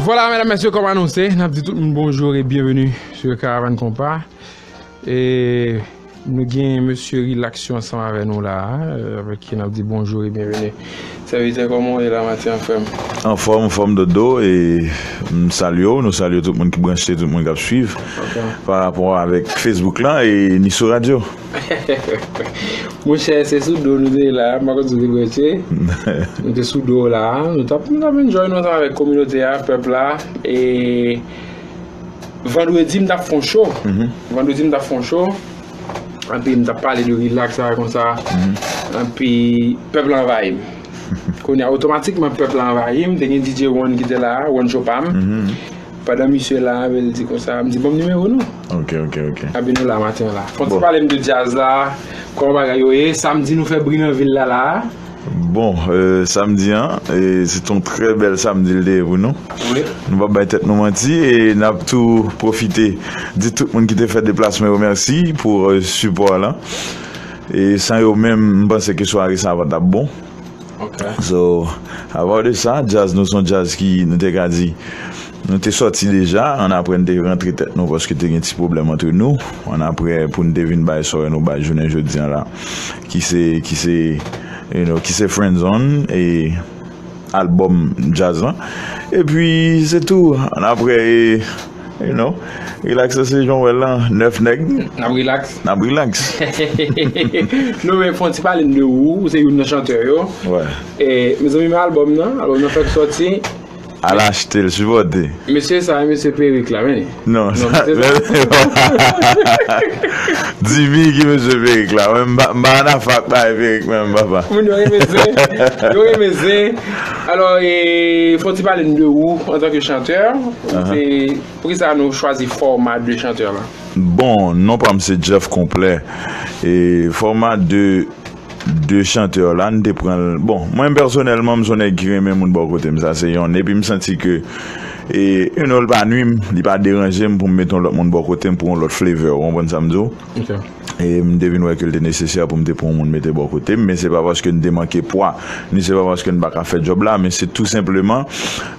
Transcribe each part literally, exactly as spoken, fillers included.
Voilà, medam, mesye, kòm anonse, n ap di tout moun bonjou e byenveni sou Karavann Konpa. E nou gen mesye Relax yo ansanm avè nou la, euh, avèk ki n ap di bonjou e byenveni. Sèvitè, kòman w ye la maten an, frè m? Anfòm, anfòm, Dodo, e m salye w, nou salye tout moun ki branche, tout moun k ap swiv. Ok. Pa rapò avèk Facebook la e ni sou radyo. Monchè, se sou do nou te ye la, m pa konn si w te branche. Nou te sou do la, nou t ap, nou t ap enjoy nou ansanm avèk kominote a, pèp la. E vandredi, m t ap fè yon show. Vandredi, m t ap fè yon show. Anpi m t ap pale de Relax la konsa. Anpi pèp la anvayi m. Kounye a, otomatikman, pèp la anvayi m. Te gen D J One ki te la, One Show pa m. Pandan misye la, epi l di konsa, m di, "Ban m nimewo nou." Ok, ok, ok. Epi nou la maten an la. Fò n ti pale m de djaz la, kòman bagay yo ye. Samdi, nou fè bri nan vil la la. Bon, euh, samdi an, e se te yon trè bèl samdi l te ye pou nou. Wi. Nou p ap bay tèt nou manti, e n ap tou pwofite di tout moun ki te fè deplasman yo mèsi pou, euh, sipò la. E san yo menm, m panse ke sware sa pa t ap bon. Ok. So, apart de sa, djaz nou se yon djaz ki, nou te ka di, nou te sòti deja, annapre n te rantre tèt nou paske te gen ti pwoblèm antre nou. Annapre pou n te vin bay sòrè nou bay jounen jodi an la, ki se, ki se, you know, ki se Friendzone e albòm djaz lan. Epi se tou, annapre, e, you know, Relax la se jan w wè l lan, nèf nèg. N ap relax. N ap relax. Non, men fò n ti pale n de ou, ou se youn nan chantè yo. Wè. E, mezanmi, men albòm nan, albòm nan fèk sòti. Al achte l, sipòte. Mesye sa, mesye perik la, men. Non, non, sa, mesye sa. Jimmy ki mesye perik la. Mwen, m pa, m pa anafak bay perik menm, papa. Moun yo renmen zen. Yo renmen zen. Alò, e, fò n ti pale n de ou antanke chantè. Ou se, poukisa nou chwazi fòma de chantè la? Bon, non pa m se Jeff Konplè. E fòma de de chantè la, n te pran l. Bon, mwen pèsonèlman, m se yon nèg ki renmen moun bò kote m, sa se yonn. Epi m santi ke, e, you know, l pa nwi m, li pa deranje m pou m mete yon lòt moun bò kote m pou yon lòt flavor, ou konprann sa m di w? Ok. E m te vin wè ke l te nesesè pou m te pran yon moun mete bò kote m, men se pa paske n te manke pwa, ni se pa paske n pa ka fè djòb la, men se tou senpleman,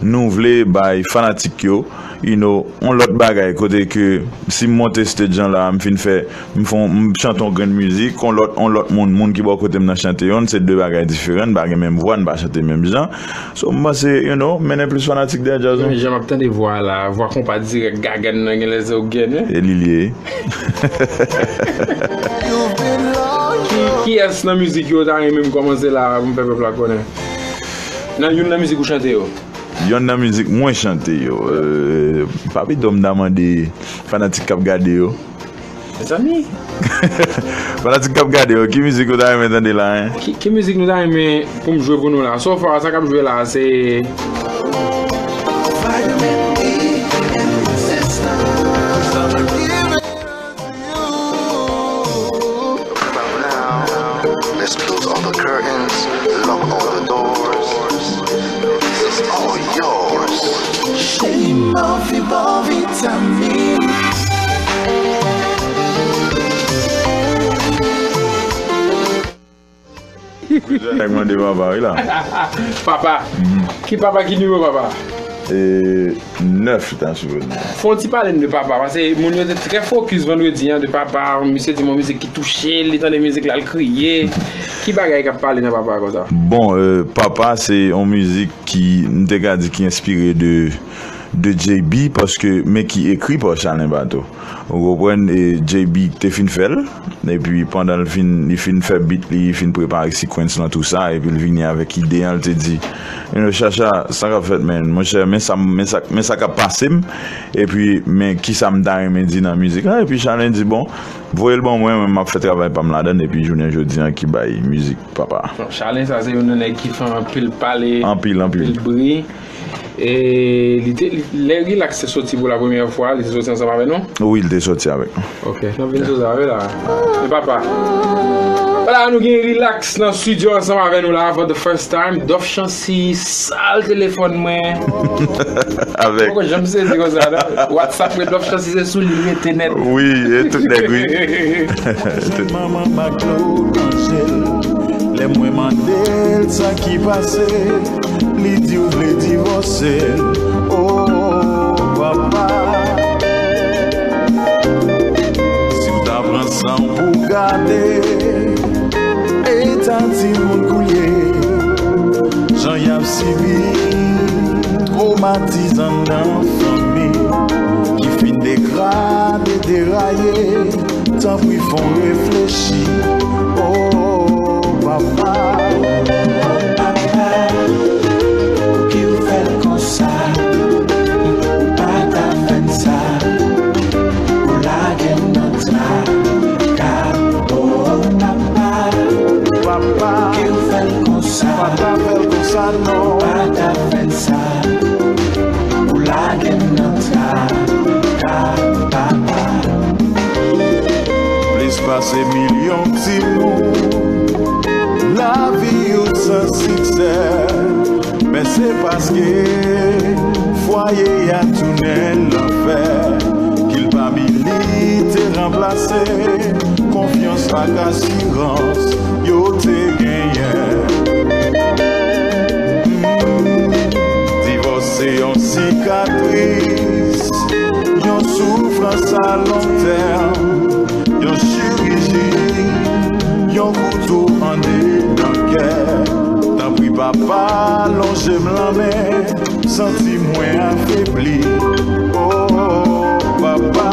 nou vle bay fanatik yo, you know, yon lòt bagay, kote ke si m monte stage an la, m fin fè, m fè yon, m chante yon grenn mizik, yon lòt, yon lòt moun, moun ki bò kote m nan chante yonn, se de bagay diferan, n pa gen menm vwa, n pa chante menm jan. So, m panse, you know, mennen plis fanatik dèyè djaz nou. Men jan m ap tande vwa la, vwa konpa dirèk, gagann nan genlè se ou k gen, wi. E li l ye. Ki, kiyès nan mizik yo w ta renmen m kòmanse la pou m fè pèp la konnen? Nan youn nan mizik ou chante yo. Yonn nan mizik mwen chante yo. Euh, Papi Dom ta mande fanatik k ap gade yo. Mezanmi. Fanatik k ap gade yo, ki mizik ou ta renmen tande la, en? Ki, ki mizik nou ta renmen pou m jwe pou nou la? So far, sa k ap jwe la, se Vitamin E and resistance. Let's close all the curtains, lock all the doors. This is all yours. Cheri m anvi ba w vitamin. Nèg mande papa, wi la. Papa. Ki papa, ki nimewo papa? E, nèf ta sou vennèf. Fò w ti pale n de papa, paske moun yo te trè fokis vandredi an de papa, misye di m yon mizik ki touche l, li tande mizik la, l kriye. Ki bagay k ap pale nan papa konsa? Bon, euh, papa se yon mizik ki, m te ka di ki enspire de, de J B, paske, men ki ekri pa Chalin Bato. Ou konprann, e J B te fin fè l, epi pandan l fin, li fin fè beat li, li fin prepare sequence lan, tou sa, epi l vini avèk ide an, l te di, you know, Chacha, sa k ap fèt, man, monchè, men sa, men sa, men sa k ap pase m, epi men kisa m ta renmen di nan mizik la, epi Chalin di, bon, voye l ban mwen, mwen m ap fè travay pa m ladan l, epi jounen jodi an ki bay mizik papa. Bon, Chalin sa se youn nan nèg ki fè anpil pale, anpil, anpil. Anpil bri. E li te, li, lè Relax te soti pou la premyè fwa, li te soti ansanm avè nou? Wi, li te soti avèk nou. Ok, n ap vin sou sa, wi la. E papa. Vwala, nou gen Relax nan estidyo ansanm avè nou la for the first time. Dolph Chancy sal telefòn mwen. Avèk. Poko janm sezi konsa, non? WhatsApp mwen, Dolph Chancy se sou li l rete nèt. Wi, e tout nèg, wi. Manman Maclo Angel, lè mwen mande l sa ki pase, li di w vle divòse l. Oh. Timoun koulye, jan y ap sibi twomatizan nan fanmi ki fin degrade, deraye. Tanpri fè w reflechi, o papa. Papa, pouki w fè l konsa? Ou pa ta fè n sa. Ou lage n nan traka, o papa. Papa, pouki w fè l konsa? Pa ta fè l konsa, non. Ou pa ta fè n sa. Ou lage m nan traka, papa. Plis pase milyon timoun, lavi yo san siksè. Men se paske fwaye a tounen lanfè. Kilpabilite ranplase konfyans ak asirans yo te genyen. Divòs se yon sikatris, yon soufrans a lon tèm, yon chiriji, yon kouto andedan kè. Tanpri, papa, lonje m lanmen, santi mwen afebli. O papa.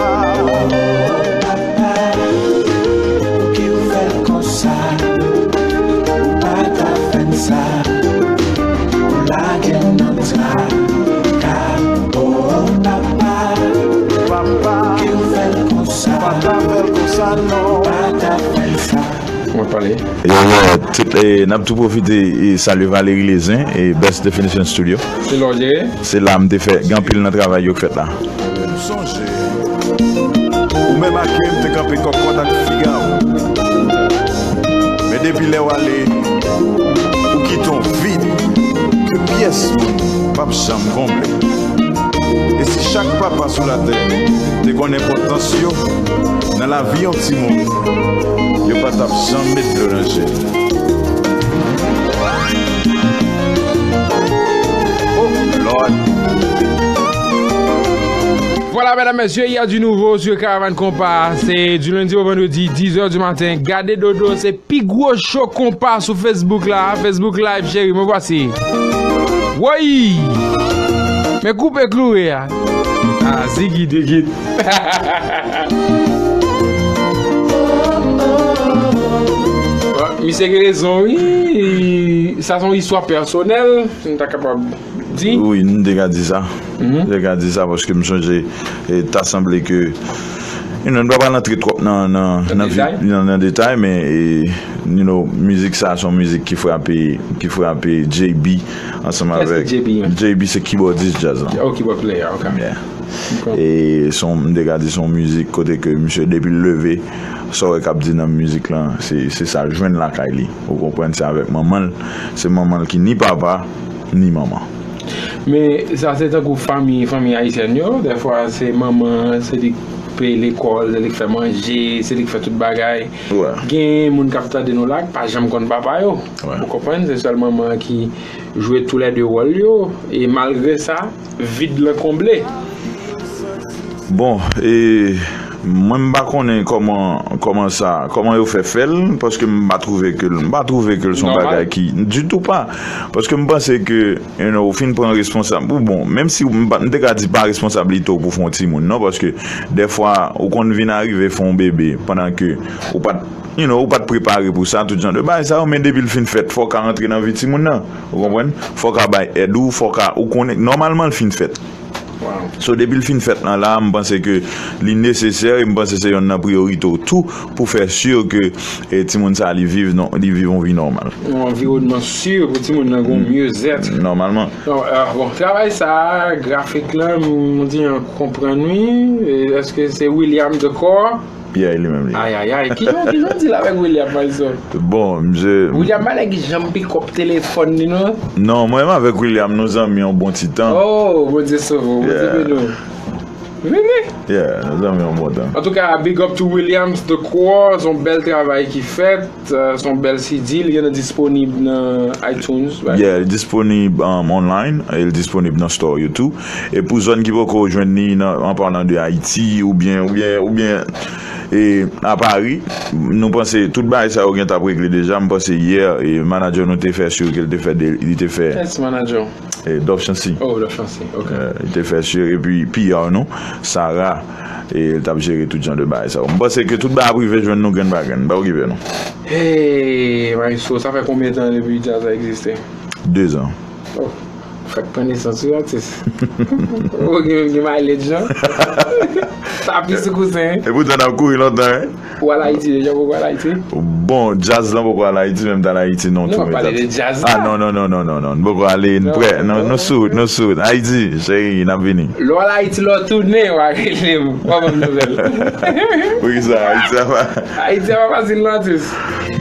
Papa, pouki w fè l konsa? Ou pa ta fè n sa. Ou lage m nan traka. O papa, papa, pouki w fè l konsa? Pa ta fè l konsa, non. Ou pa ta fè n sa. Mwen pale. Yo, yo, tout, eh, n ap tou pwofite e salye Valery Lezen e Best Definition Studio. Se lè w jere? Se la m te fè gen anpil nan travay yo k fèt la. M sonje, ou menm ak yo, m te kanpe kòkòt ak figa w. Men depi lè w ale, ou kite yon vid ke pyès moun p ap janm konble. E si chak papa sou latè te konn enpòtans yo nan lavi yon timoun, yo pa t ap janm met dlo nan je. Oh, Lord. Voilà, mesdames, messieurs, il y a du nouveau sur Caravane Compas. C'est du lundi au vendredi, dix heures du matin. Gade Dodo, c'est pi gwo cho konpa sou Facebook la, Facebook Live, cheri, mwen vwasi. Woy! Men koupe kloure a. Ah, zigit, zigit. Misye gen rezon, wi. Sa se yon istwa pèsonèl, si m ta kapab di. Wi, m te ka di sa. M te ka di sa paske m sonje, e, ta sanble ke, you know, nou pa pral antre twòp nan, nan, nan detay, nan, nan detay, men, e, you know, mizik sa, se yon mizik ki frape, ki frape J B ansanm avèk J B, se kibòdis djaz lan. Oh, keyboard player, ok. Yeah. E se yon, m te ka di se yon mizik kote ke misye depi l leve, sa w wè k ap di nan mizik lan, se, se sa l jwenn lakay li. Ou konprann, se avèk manman l, se manman l ki ni papa, ni manman. Men sa se tankou fanmi, fanmi ayisyèn yo, dèfwa se manman, se li k peye lekòl, se li k fè manje, se li k fè tout bagay. Gen moun k ap tande nou la k pa janm konn papa yo. Ou konprann? Se sèl manman an ki jwe toulède wòl yo, e malgre sa, vid lan konble. Bon, e mwen m pa konnen kòman, kòman sa, kòman yo fè fè l, paske m pa twouve ke l, m pa twouve ke l se yon bagay ki, ditou pa, paske m panse ke, you know, ou fin pran responsab, ou bon, menm si m pa, m te ka di pa responsablite w pou fè yon timoun, non, paske dèfwa ou konn vin arive fè yon bebe pandan ke ou pa t, you know, ou pa t prepare pou sa, tout jan de bagay sa yo, men depi l fin fèt, fò w ka rantre nan vi timoun nan, ou konprann? Fò w ka bay èd ou, fò w ka, ou konnen, nòmalman l fin fèt. So, depi l fin fèt lan la, m panse ke li nesesè, e m panse se yonn nan priyorite w tou pou fè si ke, e, timoun sa a, li viv, non, li viv yon vi nòmal. Yon anviwònman si pou timoun nan gon myezèt. Nòmalman. Non, ah, bon, travay sa a, grafik lan, m di an konprann wi. E, èske se William Decor? Yeah, li menm li. Ayayay, kijan, kijan w di l avèk William, Maestro? Bon, msye. William pa nèg ki janm pikòp telefòn li, non? Non, mwen menm avèk William, nou zanmi yon bon ti tan. Oh, Bondye sove w, Bondye beni w. Vini. Yeah, zanmi, yon bon tan. Antouka, big up to Williams The Core, se yon bèl travay ki fèt, euh, se yon bèl C D, li gentan disponib nan iTunes, right? Yeah, li disponib, um, online, e li disponib nan store yo tou. E pou zòn ki poko jwenn li nan, an palan de Ayiti, oubyen, oubyen, oubyen, e, a Pari, nou panse tout bagay sa yo gentan ap regle deja. M panse yè, e, manager nou te fè sure ke li te fè de, li te fè Yes, manager. E, Dove Chancy. Oh, Dove Chancy, ok. Eh, li te fè sure, epi P R nou, Sarah, e, li t ap jere tout jan de bagay sa yo. M panse ke tout bagay ap rive jwenn nou grenn pa grenn. Pa okipe nou. Hey, Maestro, sa fè konbyen tan depi djaz la egziste? De zan. Oh, fèk pran nesans wi, atis. Oh, gen, gen mileage, non? Sa plis sou kousen, wi. E poutan n ap kouri lontan, wi. Ou al Ayiti deja, poko al Ayiti? Bon, djaz lan poko al Ayiti, men m t al Ayiti nan yon tou mezanmi. Non, m ap pale de djaz la. Ah, non, non, non, non, non, non. Nou poko ale, n prè. Non, non, nou sou wout, nou sou wout. Ayiti, cheri, n ap vini. Lè w al Ayiti, lè w tounen, w a rele m. W a ban m nouvèl. Poukisa? Ayiti a pa Ayiti a pa fasil non, atis.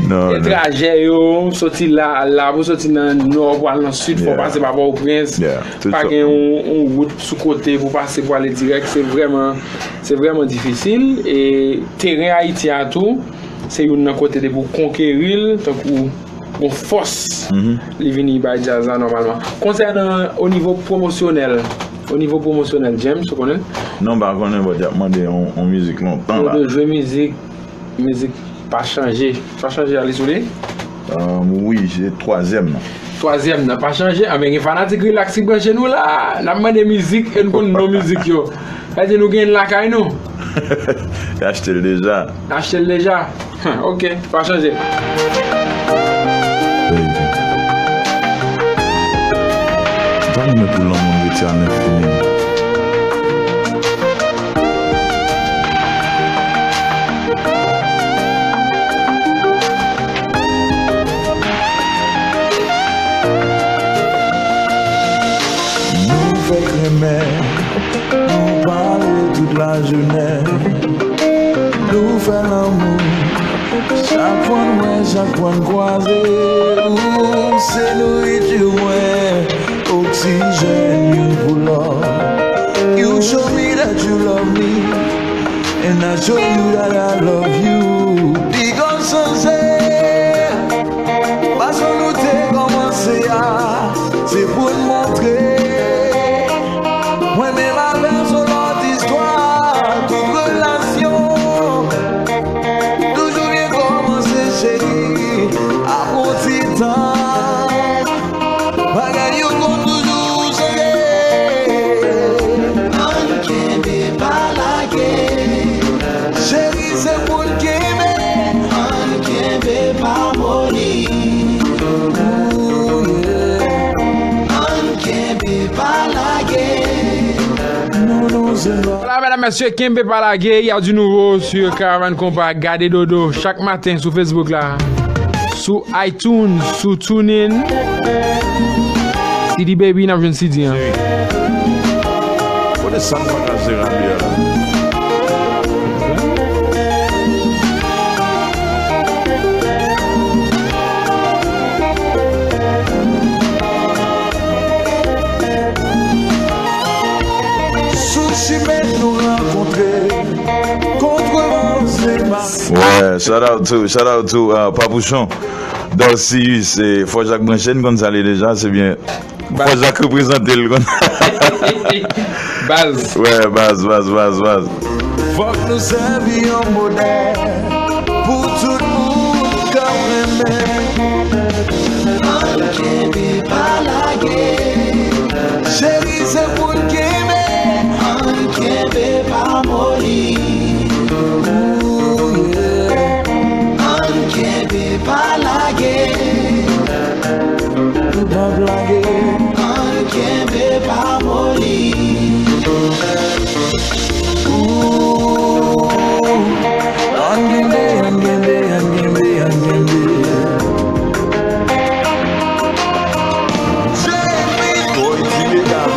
Non, non. Trajè yo, soti la, al la, pou soti nan nò, pou al nan sid, fò w pase pa Pòtoprens. Yeah, tout sa. Pa gen yon, yon wout sou kote pou pase pou ale dirèk. Se vrèman, se vrèman difisil. E teren Ayiti a tou, se youn nan kote depi w konkeri l, tankou yon fòs, li vini bay djaz la nòmalman. Konsènan o nivo pwomosyonèl, o nivo pwomosyonèl, James, ou konnen? Non, m pa konnen, but y ap mande yon, yon mizik lontan la. Yo jwe mizik, mizik Pa Chanje. Pa Chanje a li sou li? Um, wi, se twazyèm nan. Twazyèm nan, Pa Chanje. Anben, gen fanatik Relax ki branche nou la. N ap mande mizik e n konn non mizik yo. Sa vle di nou gen l lakay nou. Yo achte l deja. Achte l deja. Huh, ok, Pa Chanje. Baby. M pa renmen pou lanmou n rete a lenfini. Nou fèk renmen, nou pale tout lajounen. Nou fè lanmou, chak fwa n wè, chak fwa n kwaze. Ou se nouriti mwen, oksijèn youn pou lòt. You show me that you love me, and I show you that I love you. Piga w chanje. Fason nou te kòmanse a, se pou n montre. Mwen menm avè w se yon lòt istwa, tout relasyon toujou byen kòmanse, cheri, apre yon ti tan. Bagay yo konn toujou chanje. Ann kenbe, pa lage. Cheri, se pou n kenbe. Ann kenbe, pa moli. Ooh, yeah. Ann kenbe, pa lage. Non, non, se pa. Voilà, mesdames, messieurs, kenbe pa lage, il y a du nouveau sur Caravan Kompa. Gade Dodo chak maten sou Facebook la, sou iTunes, sou TuneIn. C D Baby, n ap jwenn C D an. Kote sa m pa ka jere a la? Sou chimen nou rankontre, kont revanj se pa. Ouais, shout out to, shout out to, uh, Papouchon. Darcius, eh, fò Jak branche, n konn sa li deja, se byen. Fò Jak reprezante l konn. Baz. Ouais, baz, baz, baz, baz. Fòk nou sèvi yon modèl pou tout moun k ap renmen. Ann kenbe, pa lage. Cheri, se pou n kenbe. Ann kenbe, pa moli. Ooh, yeah. Ann kenbe, pa lage. Nou p ap lage. Ann kenbe, pa moli. Ooh, ann kenbe, ann kenbe, ann kenbe, ann kenbe. Jerry Boy, ti medam.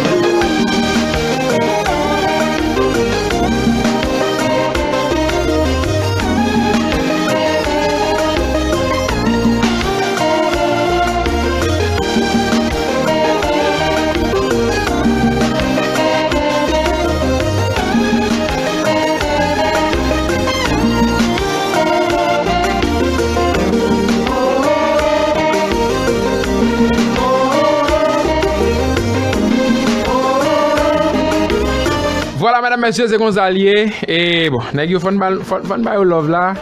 Ala, medam, mesye, se konsa l ye. E bon, nèg yo fò n ba, fò, fò n ba yo love la.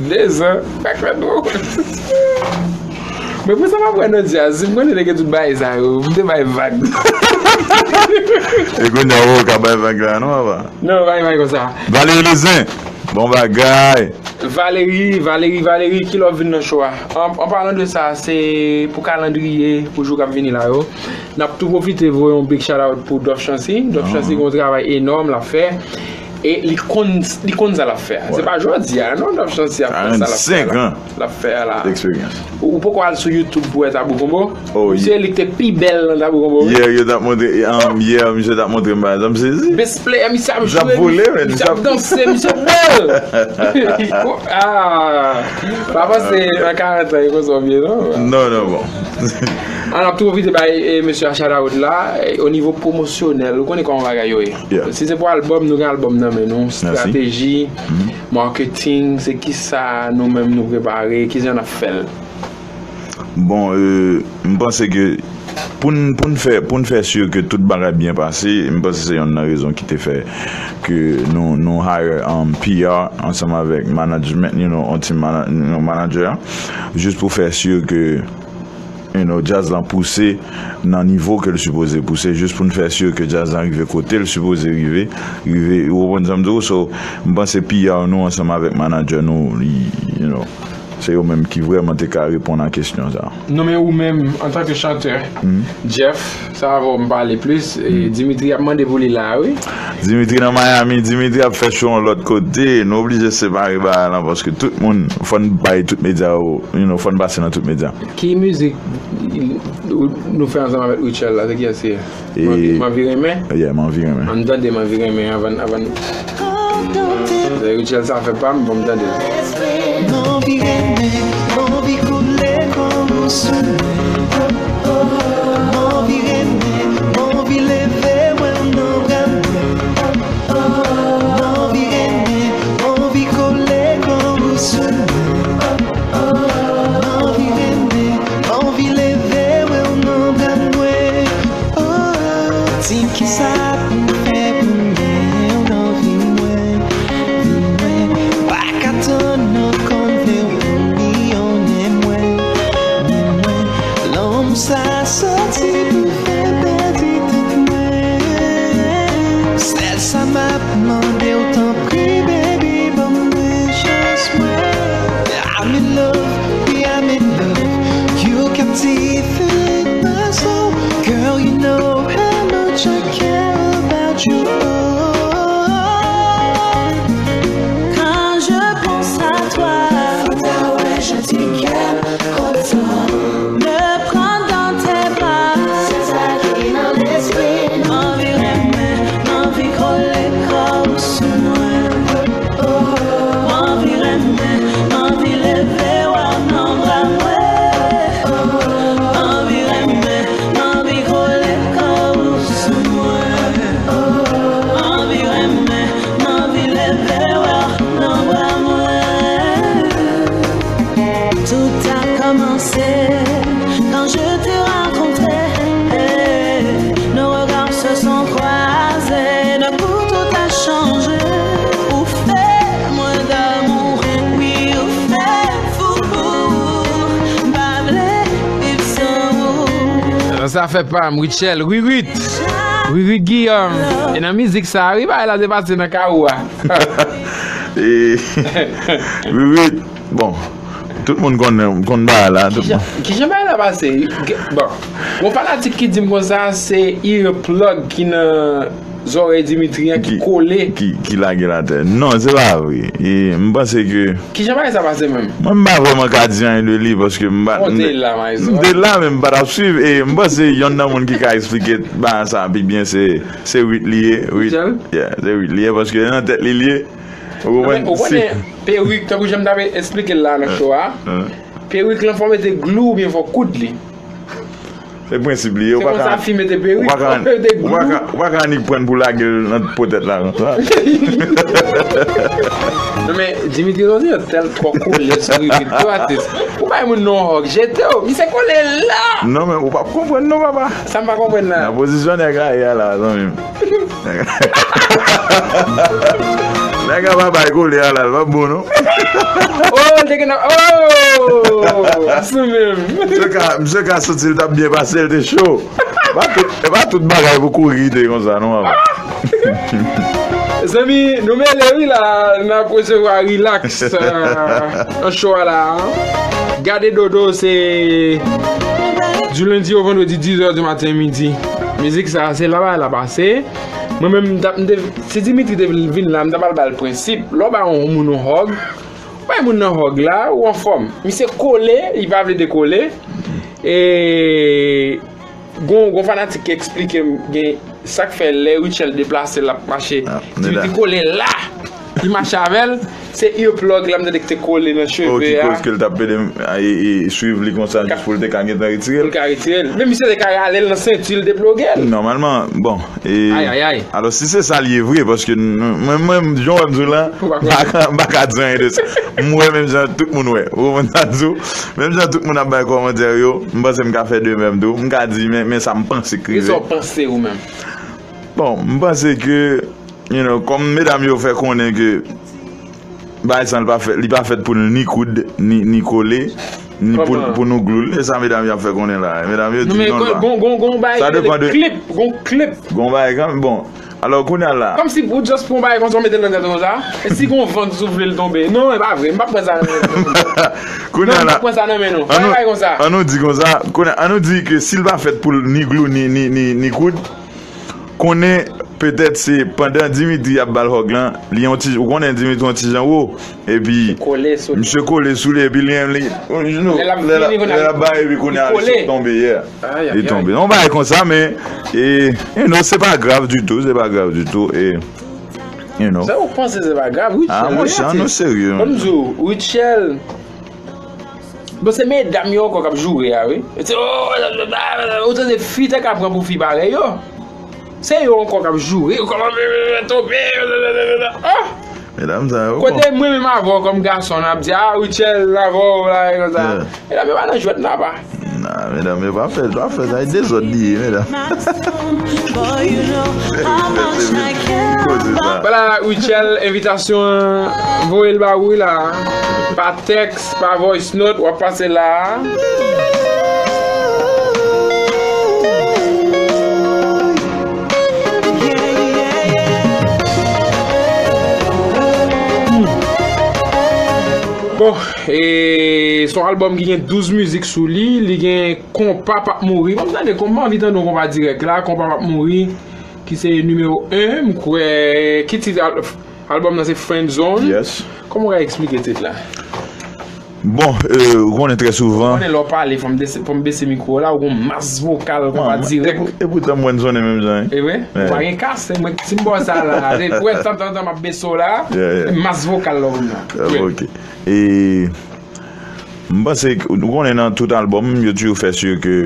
Dezan, pa kwè twò. Men pou sa m ap wè nan djaz, si m konnen nèg yo tout bay sa yo, m te bay vag. E kounye a, ou ka bay vag la, non, papa? Non, bay vag konsa. Valery Lezin, bon bagay. Valery, Valery, Valery, ki lè w vin nan show a? An, an palan de sa, se pou kalandriye, pou jou k ap vini la yo. N ap tou pwofite voye yon big shout out pou Dòf Chancy. Dòf Chancy gen yon travay enòm l ap fè. E li konn, li konn sa l ap fè a. Se pa jodi a, non, Dòf Chancy ap fè sa l ap fè a la. L ap fè a la. Ou, ou poko al sou YouTube pou wè Tabou Combo? Oh, misye li k te pi bèl nan Tabou Combo, wi. Yeah, yo t ap montre, um, yeah, misye t ap montre m bagay, sa m sezi. Best player, misye ap jwe, misye ap danse, misye bèl. Ah, pa panse nan karant an, e konsa w vye, non? Non, non, bon. An ap tou pwofite bay, eh, mesye a shout out la, eh, o nivo pwomosyonèl, ou konnen kòman bagay yo ye. Yeah. Si se pou albòm, nou gen albòm nan men nou, strateji, marketing, se kisa nou menm nou prepare, kijan n ap fè l? Bon, euh, m panse ke pou n, pou n fè, pou n fè si ke tout bagay byen pase, m panse se yonn nan rezon ki te fè ke nou, nou hire, um, P R ansanm avèk management, you know, on team mana-, you know, manager, jis pou fè si ke, you know, djaz lan pouse nan nivo ke l sipoze pouse, jis pou n fè si ke djaz lan rive kote l sipoze rive, rive, ou konprann sa m di w? So, m panse P R nou ansanm avèk manager nou, li, you know, se yo menm ki vrèman te ka reponn a kesyon sa. Non, men ou menm, antanke chantè, Jeff, sa va fè m pale plis, e Dimitri ap mande pou li la, wi. Dimitri nan Miami, Dimitri ap fè show yon lòt kote, nou oblije separe bagay lan, paske tout moun, fò n bay tout medya yo, you know, fò n pase nan tout medya. Ki mizik nou fè ansanm avèk Rutshelle la, se kiyès se? E M anvi, M anvi renmen? Yeah, M anvi renmen. Ann tande M anvi renmen anvan, anvan. Rutshelle, sa fè pa m, bon, m tande. M anvi renmen, M anvi koule kò w sou mwen. M anvi renmen, M anvi leve w nan bra mwen. M anvi renmen, M anvi koule kò w sou mwen. M anvi renmen, M anvi leve w nan bra mwen. Oh, di m kisa pou m fè pou m genyen w nan vi mwen, vi mwen. Pa ka tann ankò, m vle w pou m liyonnen mwen, men mwen. Lanmou sa soti pou fè pèdi tèt mwen. Sèl sa m ap mande w, tanpri, baby, ban mwen chans mwen. I'm in love, baby, I'm in love. You captivate my soul. Girl, you know how much I care about you. Oh, quand je pense à toi, faut ta ouais, je t'aime comme ça. Me prendre dans tes bras. C'est ça qui dans l'esprit. M anvi renmen, M anvi kole kò w sou mwen. M anvi renmen, M anvi leve w nan bra mwen. M anvi renmen, M anvi kole kò w sou mwen. M anvi renmen, M anvi leve w nan bra mwen. Tout a kòmanse quand je t'ai rencontré. Nos regards se sont croisés, d'un coup tout a changé. Ou fè mwen damou, wi, ou fè m fou. M pa vle viv san ou. Sa fè pa m, Rutshelle, Ririt. Ririt Guillaume. E nan mizik sa, wi, bagay la te pase nan Kawou a. E, Ririt, bon, tout moun konn, konn bagay la. Kijan, kijan bagay la pase? Bon, gon fanatik ki di m konsa, se earplug ki nan zòrèy Dimitri an ki kole. Ki, ki lage l atè. Non, se pa vre. E, m panse ke Kijan bagay sa pase menm? Mwen, m pa vrèman ka di anyen de li, paske m pa, m, m te la, men m pa t ap swiv, e m panse yonn nan moun ki ka eksplike bagay sa pi byen, se, se Rit li ye, Rit. Yeah, se Rit li ye, paske nan tèt li, li ye. Ou konprann? Ou konnen, perik, tankou jan m t ap eksplike l la nan show a, perik lan fò mete glou oubyen fò koud li. Se prensip li ye. Ou pa ka, ou pa ka, ou pa ka, ou pa ka annik pran l pou lage l nan po tèt la konsa. Non, men Dimitri Rozyen tèl twò kole sou ritm. Tou atis. Ou bay moun non hug, jete w. Misye kole la. Non, men ou p ap konprann non, papa. Sa m pa konprann la. Nan pozisyon nèg la ye a la, zanmi m. Nèg la pa bay kole a la, l p ap bon non. Oh, l te gen nan, oh! Sou menm. Misye ka, misye ka santi l t ap byen pase, l te cho. E pa tout, e pa tout bagay pou kouri kite konsa non, papa. Zanmi, nou mele wi la, n ap resevwa Relax, euh, nan show a la. Gade Dodo, se du lundi au vendredi, dix heures du matin, midi. Mizik sa, se la bagay la pase. Mwen menm, m t ap, m te, si Dimitri te vin la, m t ap al ba l prensip. Lè w ba yon moun yon hug, bay moun nan hug la, ou anfòm. Misye kole, li pa vle dekole. E gon, gon fanatik ki eksplike m gen sa k fè lè Rutshelle deplase, l ap mache. Ah, Dimitri kole la, li mache avè l. Se earplug la, m tande ki te kole nan cheve a. Oh, ki koz ke l t ap pede, e, e, swiv li konsa jis pou l te ka gentan retire l. Pou l ka retire l. Men misye te ka rale l nan senti l, deploge l. Nòmalman, bon, e, ay, ay, ay. Alò, si se sa l ye vre, paske nou, mwen, mwen, jan w wè m di w la, m pa ka, m pa ka di anyen de sa. M wè menm jan tout moun wè. Ou konprann sa m di w? Menm jan tout moun ap bay kòmantè yo, m panse m ka fè de menm tou. M ka di, men, men sa m panse k rive. Kisa w panse ou menm? Bon, m panse ke, you know, kòm medam yo fè konnen ke bagay sa, li pa fèt, li pa fèt pou l ni koud, ni, ni kole, ni pou, pou nou glou l. E sa medam yo ap fè konnen la. Medam yo di non, non, non. Gon, gon, gon bagay ki rele klip, gon klip. Gon bagay kanmenm, bon. Alò, kounye a la. Kòmsi ou just pran bagay konsa, ou mete l nan tèt ou konsa. E si gon van ki soufle l tonbe? Non, e pa vre. M p ap pran sa nan men nou. Kounye a la. Non, m p ap pran sa nan men nou. Pa bagay konsa. Ann nou di konsa. Kounye a, ann nou di ke si l pa fèt pou l ni glou, ni, ni, ni, ni koud, konnen petèt se pandan Dimitri ap ba l hug lan, li yon ti, ou konnen Dimitri yon ti jan wo. Epi, misye kole sou li, epi li menm, li, you know, lè l ap, lè l ap bay, epi kounye a, li sot tonbe, yeah. Li tonbe. Yon bagay konsa, men, e, you know, se pa grav ditou, se pa grav ditou, e, you know. Sa ou panse se pa grav, Rutshelle? Ah, monchè, nou serye. Ban m di w, Rutshelle, bon, se medam yo ankò k ap joure a, wi. Se, oh, ou tande fi te ka pran pou fi parèy yo. Se yo ankò k ap joure, kòman tonbe, ah! Medam sa yo. Kote mwen menm avè w kòm gason, n ap di, ah, Rutshelle, avè w la, e konsa. Medam yo pa nan jwèt la, pa. Nah, medam yo pa fè, pa fè sa, e dezòd li ye, medam. Vwala, Rutshelle, envitasyon an, voye l ba ou la. Pa tèks, pa voice note, w ap pase la. Bon, e, se yon albòm ki gen douz mizik sou li, li gen Konpa p ap mouri. Ban m tande, m anvi tande yon konpa dirèk la, Konpa p ap mouri, ki se nimewo en, m kwè, ki tit al-, albòm nan se Friend Zone. Yes. Kòman w ka eksplike tit la? Bon, e, ou konnen trè souvan. Ou konnen lè w pale, fò m dese-, fò m bese mikwo la, ou gon mas vokal konpa dirèk. E pou-, e poutan m wè n sonnen menm jan, wi. E vre? Ou pa gen kas, se mwen, si m ba w sa la, se pou wè tantantan m ap bese w la, mas vokal la w nan. Ok. E, m panse, ou konnen nan tout albòm, yo toujou fè si ke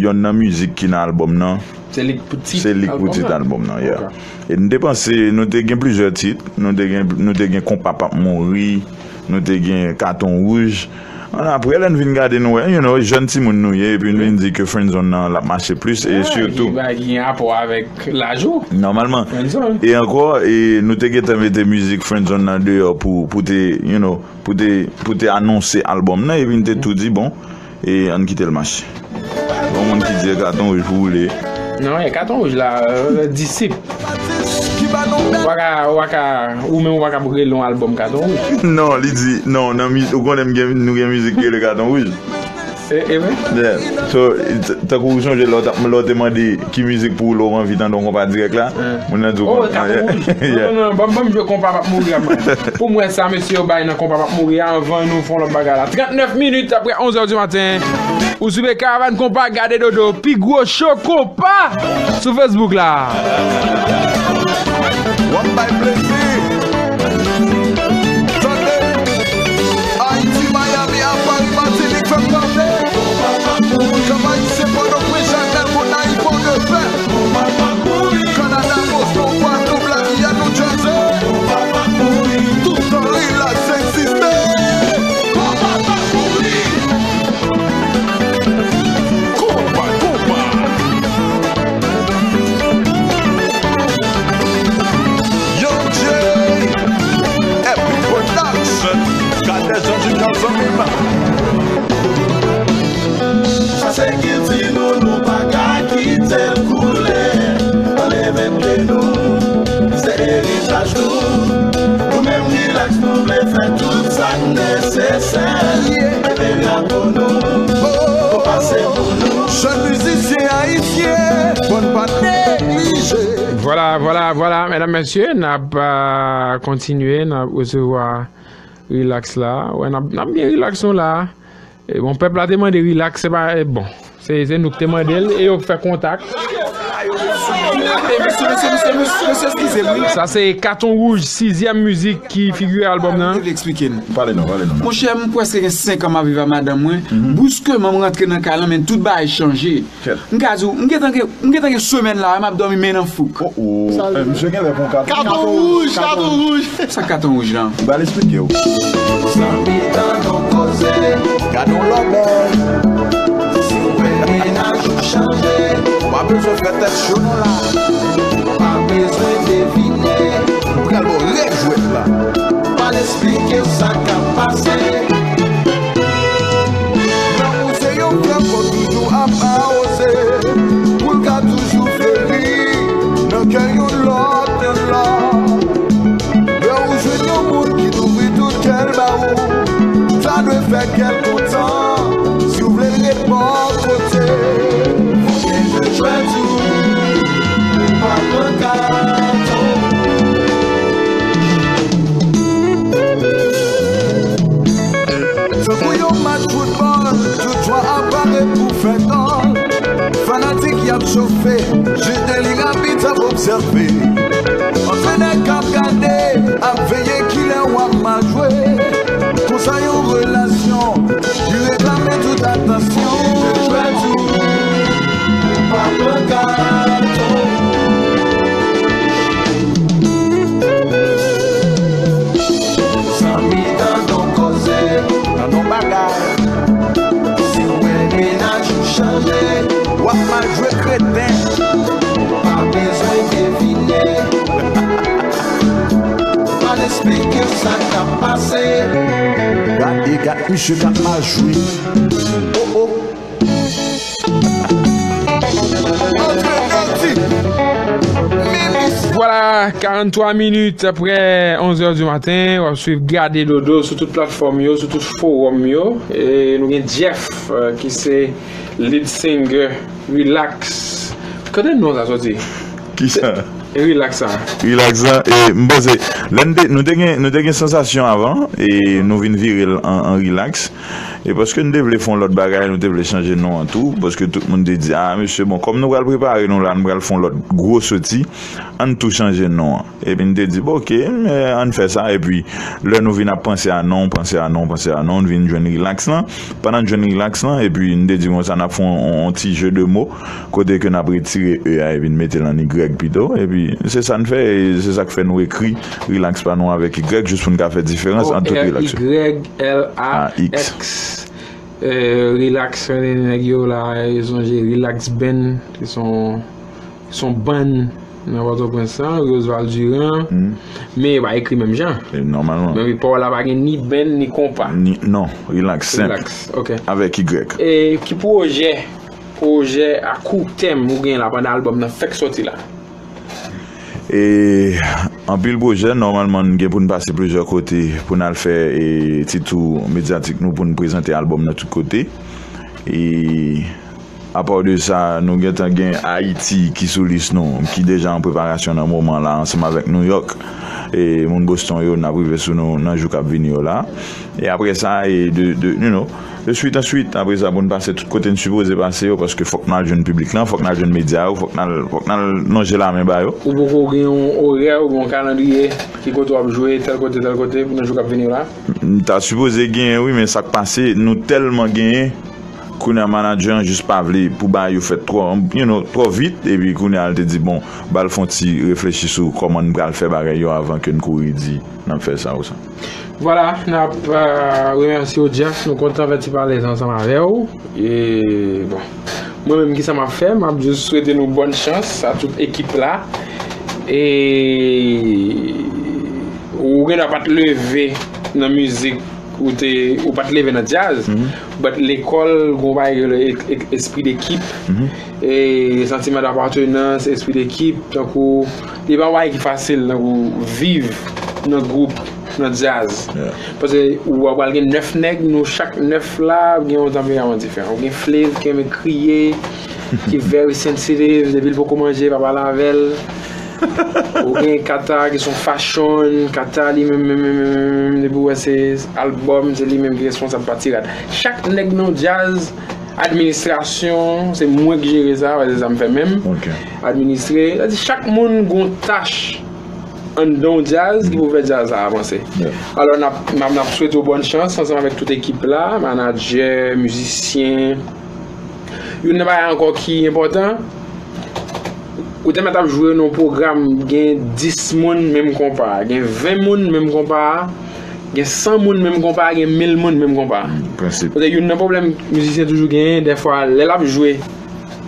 yonn nan mizik ki nan albòm nan, se li k pou tit albòm nan, yeah. E n te panse, nou te gen plizyè tit, nou te gen, nou te gen Konpa p ap mouri, nou te gen Katon Wouj. An apre, lè n vin gade, nou wè, you know, jèn timoun nou ye, epi n vin di ke Friend Zone nan, l ap mache plis, e sitou, ki gen rapò avèk laj ou. Nòmalman. Friend Zone. E ankò, e nou te gentan mete mizik Friend Zone nan deyò pou, pou te, you know, pou te, pou te anonse albòm nan, epi n te tou di, bon, e ann kite l mache. Gon moun ki di e Katon Wouj pou woule. Non, e Katon Wouj la, e, disip. Ou pa ka, ou pa ka, ou menm ou pa ka rele yon albòm Katon Wouj. Non, li di, non, nan mi-, ou konnen m gen, nou gen mizik ki rele Katon Wouj. E, e vre? Yeah. So, t-, tankou ou sonje lè w t ap, lè w te mande ki mizik pou ou lè w anvi tande yon konpa dirèk la, moun nan di w konn-, Katon Wouj. Non, non, non, ban m, ban m jwe Konpa p ap mouri a mwen. Pou mwen, sa mesye yo bay nan Konpa p ap mouri a, anvan nou fè yon lòt bagay la. Trannèf minit apre onz è di maten, ou sou Karavàn Konpa, gade Dodo, pi gwo cho konpa sou Facebook la. W ap bay plezi. Tande. Ayiti, Miami, a Paris, Matinik, fè m tande. Kòm Ayisyen, Pòtoprens. Vwala, vwala, vwala, medam, mesye, n ap, euh, kontinye, n ap resevwa Relax la. Wè, n ap, n ap byen relax nou la. E bon, pèp la te mande relax, se pa, e bon, se, se nou ki te mande l, e yo fè kontak. Mesye, mesye, mesye, mesye, mesye, eskize m, wi. Sa se Katon Wouj, sizyèm mizik ki figire albòm nan. Vle eksplike n. Pale non, pale non. Monchè, m prèske gen senk an m ap viv ak madanm mwen. Bruskeman, m rantre nan kay lan, men tout bagay chanje. M ka di w, m gentan gen, m gentan gen semèn la, m ap dòmi men nan fouk. Oh, oh. Sa, eh, misye gen lè pran katon. Katon wouj, katon wouj. Sa katon wouj lan? M pral eksplike w. Zanmi, tann yon koze. Gad yon lòbèy. Si w wè mennaj ou chanje, ou pa bezwen fè tèt cho non la. Ou pa bezwen devine. M pral ba w règ jwèt la. M pral eksplike w sa k ap pase. Lanmou se yon flè fò toujou ap awoze, pou l ka toujou fleri nan kè yon lòt, yon lòt. Lè ou jwenn yon moun ki louvri tout kè l ba ou, sa dwe fè kè l kontan. Si w vle l ret bò kote, fò w gen jwèt ou pa pran katon. Tankou yon match foutbòl, tout jwè ap pare pou fè gòl. Fanatik y ap chofe, jete li rapid ap obsève. Antrenè k ap gade, ap veye kilè w ap mal jwe. Konsa yon relasyon, li reklame tout atansyon. Jwèt ou pa pran katon. Zanmi, tann yon koze, tann yon bagay. Si w wè mennaj ou chanje, w ap mal jwe kreten. Pa bezwen devine. Pral eksplike w sa k ap pase. Gade, gad misye k ap mal jwe. Oh, oh. Vwala, karant twa minit apre onz è di maten, w ap swiv Gade Dodo sou tout platfòm yo, sou tout fowòm yo. E nou gen Jeff, eh, ki se lead singer Relax. Kote non sa soti? Kisa? Relax sa. Relax la, e m panse, lè n te, nou te gen, nou te gen sansasyon avan, e nou vin vire l an, an Relax. E paske n te vle fè yon lòt bagay, nou te vle chanje non an tou, paske tout moun te di, "Ah, mesye, bon, kòm nou pral prepare nou la, nou pral fè yon lòt gwo soti, ann tou chanje non an." Epi n te di, "Bon, oke, men ann fè sa." Epi, lè nou vin ap panse a non, panse a non, panse a non, n vin jwenn Relax lan. Pandan n jwenn Relax lan, epi n te di konsa, n ap fè yon, yon ti jeu de mots, kote ke n ap retire E a, epi n mete l an Y pito. Epi, se sa n fè, e se sa k fè nou ekri Relax pa nou avèk Y, jis pou n ka fè diferans ant tout Relax yo. O R Y L A X. Eh, Relax, nèg yo la, yo sonje Relax Band, ki se yon, se yon bann nan Pòtoprens lan, Roseval Durand, men yo pa ekri menm jan. E nòmalman. Menm pawòl la pa gen ni band, ni konpa. Ni, non, Relax, senp. Relax, ok. Avèk Y. E ki pwojè, pwojè a kou tèm ou gen la pandan albòm nan fèk soti la? E anpil pwojè, nòmalman, n gen pou n pase plizyè kote pou n al fè, e, ti tou medyatik nou pou n prezante albòm nan tout kote. E apa de sa, nou gentan gen Ayiti ki sou lis nou, ki deja an preparasyon nan moman la, ansanm avèk New York. E moun Boston yo, n ap rive sou nou nan jou k ap vini yo la. E apre sa, e de, de, you know, de swit an swit, apre sa, pou n pase tout kote n sipoze pase yo, paske fòk n al jwenn piblik lan, fòk n al jwenn medya yo, fòk n al, fòk n al lonje lamen ba yo. Ou poko gen yon orè oubyen yon kalandriye, ki kote w ap jwe, tèl kote, tèl kote, nan jou k ap vini yo la? M ta sipoze genyen, wi, men sa k pase, nou tèlman genyen, kounye a manadjè an jis pa vle pou bagay yo fèt twò, you know, twò vit, epi kounye a l te di, "Bon, ba l fè yon ti reflechi sou kòman n pral fè bagay yo avan ke n kouri di n ap fè sa ou sa." Vwala, n ap, euh, remèsye w, Jeff. Nou kontan fè ti pale sa ansanm avè w. E, bon, mwen menm, kisa m ap fè? M ap jis swete nou bòn chans a tout ekip la. E ou gen dwa pa t leve nan mizik, ou te, ou pa t leve nan djaz, but lekòl, gen yon bagay ki rele ek-, ek-, espri dekip. E santiman dapatenans, espri dekip, tankou, li pa yon bagay ki fasil, tankou, viv nan gwoup, nan djaz. Paske ou pral gen nèf nèg, nou chak nèf la, gen yon tanperaman diferan. Ou gen Flav ki renmen kriye, ki very sensitive, depi l poko manje, pa pale avè l. Ou gen Kata ki se yon fashion, Kata li menm, menm, menm, menm, menm, depi w wè se album, se li menm ki responsab pa ti rad. Chak nèg nan yon djaz, administrasyon, se mwen ki jere sa, se sa m fè menm. Administre, sa di chak moun gen yon tach anndan yon djaz ki pou fè djaz sa avanse. Alò, n ap, n ap, n ap swete w bòn chans ansanm avèk tout ekip la, manadjè, mizisyen. Youn nan bagay ankò ki enpòtan, ou te mèt ap jwe nan yon pwogram, gen dis moun menm konpa, gen ven moun menm konpa, gen san moun menm konpa, gen mil moun menm konpa. Prensip. Poutèt youn nan pwoblèm mizisyen toujou genyen, dèfwa, lè l ap jwe,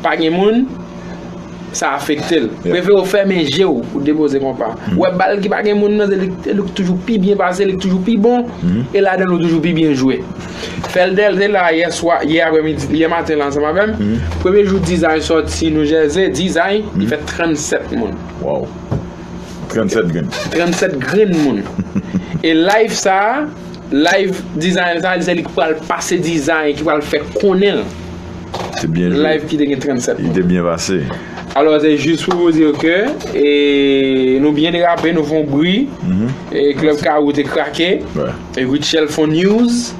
pa gen moun, sa afekte l. Prefere w fèmen je w, ou depoze konpa. Ou wè bal ki pa gen moun nan, se li, li k toujou pi byen pase, li k toujou pi bon, e ladan l ou toujou pi byen jwe. Fèl Dèl te la yè swa, yè aprèmidi, yè maten la ansanm avè m. Premye jou Dizay sòti New Jersey, Dizay, li fè trannsèt moun. Wow. Trannsèt grenn. Trannsèt grenn moun. E live sa, live Dizay sa, se li ki pral pase Dizay, ki pral fè konnen l. Se byen jwe. Live ki te gen trannsèt moun. Li te byen pase. Alò, se jis pou w di ke, e, nou byen derape, nou fè yon bri, e Club Carreau te krake, e Rutshelle fè yon news,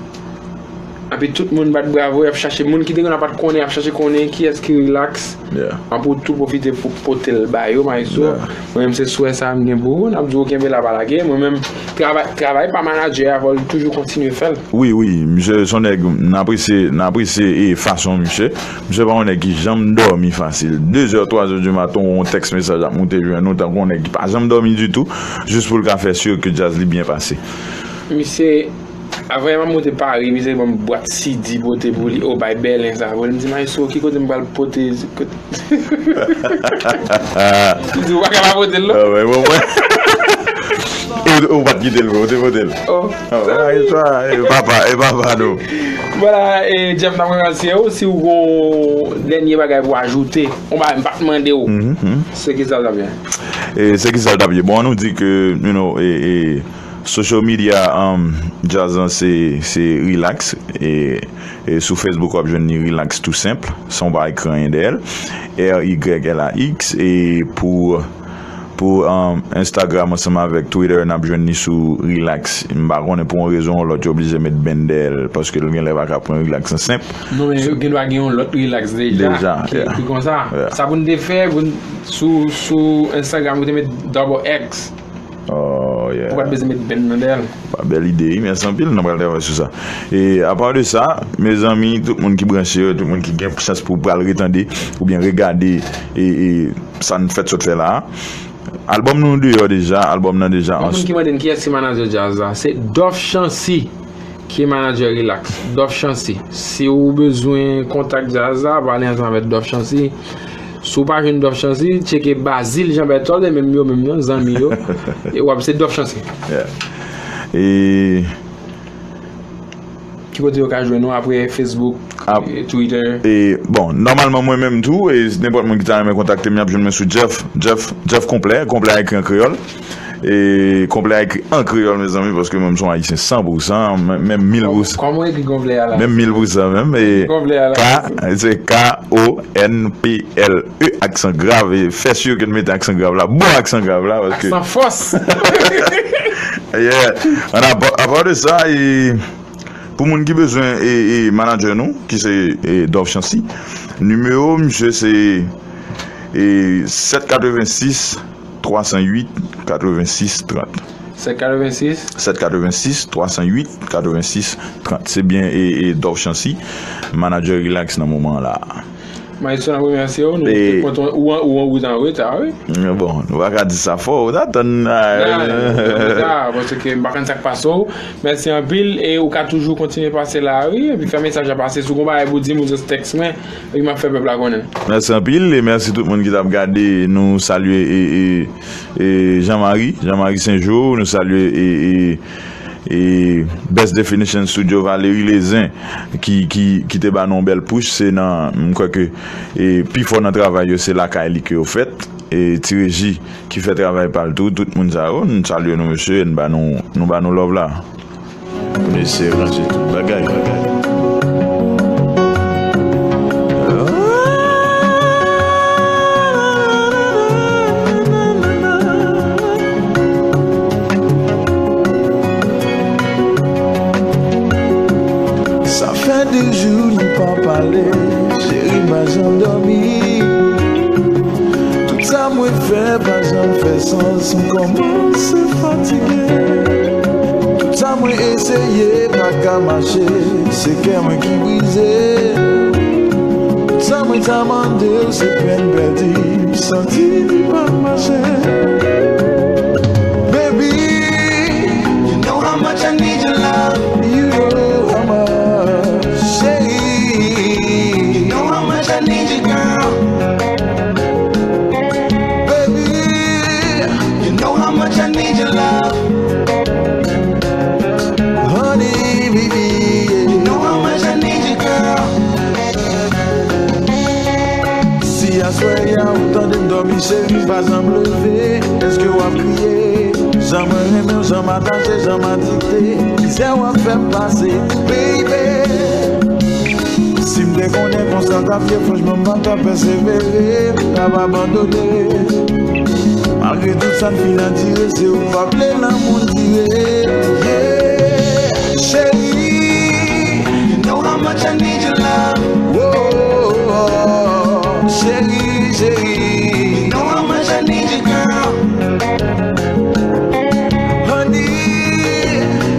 epi tout moun bat bravo, y ap chache, moun ki te konn ap pat konnen, y ap chache konnen kiyès ki Relax. An pou tou pwofite pou pote l ba yo, maestro. Mwen menm se swè sa a m gen pou ou, n ap di w kenbe la pa lage, mwen menm, travay, travay pa manadjè a, fò l toujou kontinye fè l. Wi, wi, misye se yon nèg, n apresye, n apresye e fason misye. Misye pa yon nèg ki janm dòmi fasil. De zè, twa zè di maten, yon tèks mesaj ap moute jwenn ou, tankou yon nèg ki pa janm dòmi ditou, jis pou l ka fè si ke djaz li byen pase. Misye, avan m ap monte Pari, misye ban m bwat C D pote pou li, o bay Bèlen sa pou li. M di, "Maestro, ki kote m pral pote?" Li di, "Ou pa ka pa pote l, non?" Ah, ouais, bon, ouais. E ou, ou pa t kite l, ou te pote l. Oh. Ah, ouais, sa, e papa, e papa, nou. Vwala, e Jeff, n ap remèsye w. Si w gon dènye bagay pou ajoute, yon bagay m pa t mande w, se ki sa l t ap ye? E se ki sa l t ap ye? Bon, nou di ke, you know, e, e, social media, um, djaz lan se, se Relax. E, e sou Facebook, w ap jwenn li Relax tou senp, san w pa ekri anyen dèyè l. R Y L A X. E pou, pou, um, Instagram ansanm avèk Twitter, n ap jwenn li sou Relax. M pa konnen pou yon rezon ou lòt, yo oblije met band dèyè l, paske l genlè pa ka pran Relax an senp. Non, men gen dwa gen yon lòt Relax deja, deja, ki ekri konsa. Sa pou n te fè, pou n, sou, sou Instagram, ou te met double X. Oh, yeah. Ou pa t bezwen met band nan dèyè l. Ba, bèl ide, wi, mèsi anpil, nou pral travay sou sa. E apa de sa, mezanmi, tout moun ki branche yo, tout moun ki gen chans pou pral retande oubyen regade e, e sa n fèt sot fè la a. Albòm nou deyò deja, albòm nan deja. Yon moun ki mande n kiyès ki manadjè djaz la, se Dolph Chancy ki manadjè Relax. Dolph Chancy. Si w bezwen kontak djaz la, pale ansanm avèk Dolph Chancy. Si w pa jwenn Dolph Chancy, tcheke Bazil Jean Berthold, e menm yo menm nan, zanmi yo. E w ap, se Dolph Chancy. Yeah. E ki kote yo ka jwenn ou apre Facebook, e Twitter? E, bon, nòmalman, mwen menm tou, e nenpòt moun ki ta renmen kontakte m, y ap jwenn mwen sou Jeff, Jeff, Jeff Konplè, Konplè a ekri an kreyòl. E Konplè a ekri an kreyòl, mezanmi, paske mwen, m se yon Ayisyen san pou san, men, menm mil pou san. Kòman, kòman w ekri Konplè a la? Menm mil pou san, menm. E Konplè a la. K, se K O N P L E, aksan grav. E fè si ke n mete aksan grav la, bon aksan grav la, paske aksan fòs. Yeah. An apa, apa de sa, e pou moun ki bezwen, e, e manadjè nou, ki se, e, Dolph Chancy, nimewo misye se, e, sèt katrevensis, twa san uit, katrevensis, trant. Sèt katrevensis? Sèt katrevensis, twa san uit, katrevensis, trant. Se byen, e, e Dolph Chancy, manadjè Relax nan moman an la. Maestro, n ap remèsye w. Nou te kontan ou an, ou an, ou t an reta, wi. Bon, nou pa ka di sa fò, ou t atann. Paske m pa konn sa k pase w. Mèsi anpil, e ou ka toujou kontinye pase la, wi. Epi fè mesaj la pase. Si w gon bagay pou di m, ou just text mwen, epi m ap fè pèp la konnen. Mèsi anpil, e mèsi tout moun ki t ap gade. Nou salye, e, e, e Jean Marie, Jean Marie Saint-Jour, nou salye, e, e, e Best Definition Studio, Valery Lezen, ki, ki, ki te ba nou yon bèl push. Se nan, m kwè ke, e, pifò nan travay yo, se lakay li ke yo fèt. E Ti Reji ki fè travay pa l tou, tout moun sa yo, n salye nou, mesye, n ba nou, nou ba nou love la. Mesye, ranse tout bagay, bagay. Fè pa janm fè sans, m kòmanse fatige. Tout sa mwen eseye pa ka mache, se kè mwen ki brize. Tout sa mwen ta mande w, se pèn pèdi, m santi li pa mache. Baby, you know how much I need your love. You know how much. Cheri, you know how much I need you, girl. Baby, you know how much I need your love. Honey, baby, yeah. You know how much I need you, girl. Si aswè a ou tande m dòmi, cheri, pa janm leve. Èske w ap kriye? Jan mwen renmen w, jan m atache, jan m adikte. Mizè w ap fè m pase, baby. Si m te konnen konsa t ap ye, franchman, m pa t ap pèsevere, m t ap abandone. Malgre tout sa n fin andire, se ou k pa vle lanmou n dire. Yeah, cheri, you know how much I need your love. Whoa, cheri, cheri, you know how much I need you, girl. Honey,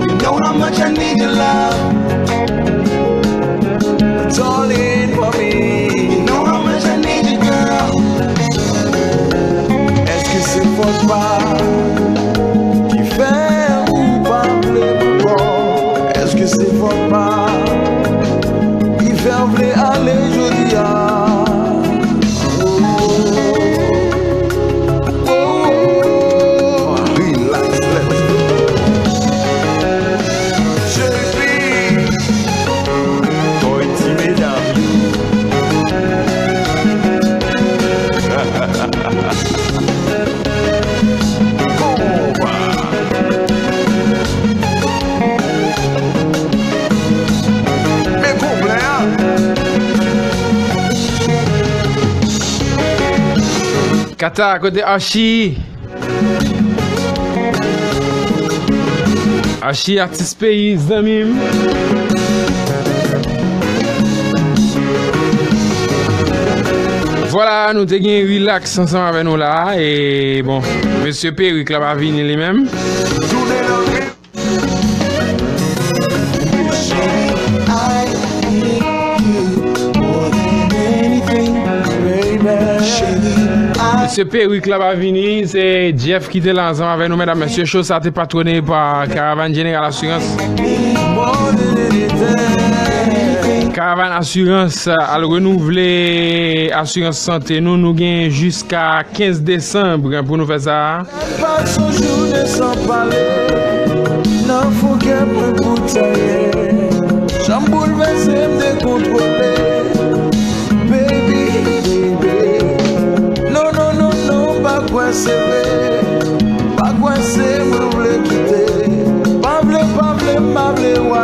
you know how much I need your love. Darling, for me, you know how much I need you, girl. Èske se fòt pa ki fè ou pa vle m ankò? Èske se fòt pa ki fè w vle ale jodi a? Oh, oh, oh. Relax, let's go. J P, Boy T V W. Konpa. Men konplè a. Kata, kote Archie? Archie, atis peyi, zanmi m. Vwala, nou te gen Relax ansanm avè nou la. E bon, mesye Perik la pa vini li menm. Mesye Perik la pa vini, se Jeff ki te la ansanm avè nou, medam, mesye. Cho sa te patwone pa Karavàn Jeneral Asirans. Karavàn Asirans al renouvle asirans sante nou. Nou gen jiska kenz desanm pou nou fè sa. Pase yon jounen san pale, nan fon kè mwen pou taye. Jan m boulvèse, m dekontwole. Baby, baby. Non, non, non, non, pa kwè se vre. Pa kwè se mwen w vle kite. Pa vle, pa vle, m pa vle w